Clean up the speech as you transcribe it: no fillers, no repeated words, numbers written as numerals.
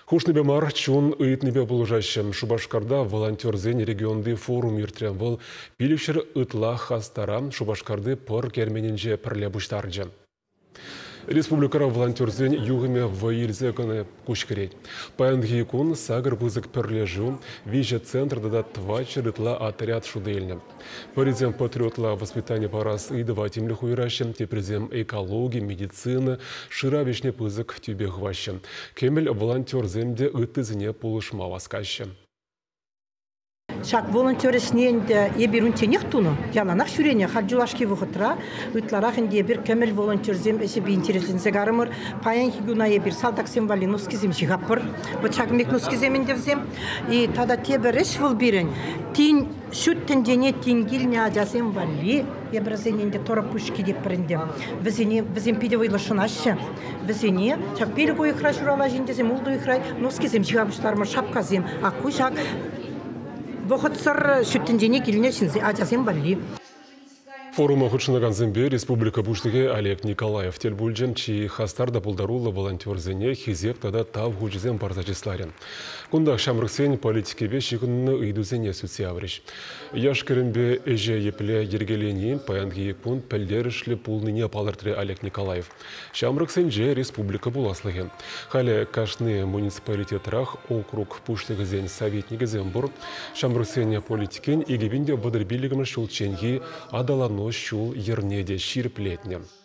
Хушнипе мар, чун ыйтнипе пулӑшаҫҫӗ. Шупашкарта волонтерсен регионти форум иртрӗ. Вӑл 500 ытла хастара Шупашкарти пӑр керменӗнче пӗрле пуҫтарчӗ. Республикӑра волонтерсен юхӑмӗ вӑй илсе кӑна куҫ кӗрет. Паянхи кун сакӑр пысӑк пӗрлешӳ, 3 центр тата 400 ытла отряд шута илнӗ. Пӗрисем патриотла воспитани парас ыйтӑва тимлӗх уйӑраҫҫӗ, теприсем экологи, медицина, шырав ӗҫне пысӑк тӳпе хываҫҫӗ. Кӗмӗл волонтерсем те ыттисене пулӑшма васкаҫҫӗ. Ҫак волонтер ӗҫне ӗнтӗ эпир унчченех тунӑ, яланах ҫӳренӗ. Халь юлашки вӑхӑтра ытларах ӗнтӗ эпир кӗмӗл волонтерсем ӗҫӗпе интересленсе карӑмӑр. Паянхи куна эпир салтаксем валли нускисем ҫыхатпӑр. Вот ҫакӑн пек нускисем ӗнтӗ вӗсем. И тата тепӗр ӗҫ вӑл пирӗн тин ҫут тӗнчене тин килнӗ ачасем валли эпир вӗсене ӗнтӗ тӑрӑ пуҫки тетпӗр ӗнтӗ. Вӗсене вӗсем питӗ вӑйлӑ шӑнаҫҫӗ. Вӗсене ҫак 5 уйӑхра ҫуралаҫ ӗнтӗсем, ултӑ уйӑхра нускисем ҫыха пуҫтармӑр, шапкасем. А ку ҫак вӑхӑтсӑр ҫут тӗнчене килнӗ ҫынсем, ачасем валли. Форума хутшӑнакансемпе республика Пуҫлӑхӗ Олег Николаев тӗл пулчӗ. Чи хастар та пултаруллӑ волонтерсене хисеп тата тав хучӗсем парса чысларӗ. Кунтах ҫамрӑксен политикипе ҫыхӑннӑ ыйтусене сӳтсе яврӗҫ. Яш-кӗрӗмпе ӗҫе епле йӗркелени паянхи кун пӗлтерӗшлӗ пулнине палӑртрӗ Олег Николаев. Ҫамрӑксенче республика пуласлӑхӗ. Халӗ кашни муниципалитетрах округ пуҫлӑхӗсен советникӗсем пур. Ҫамрӑксен политикин 2035 ҫулчченхи аталану ҫул-йӗрне те ҫирӗплетнӗ.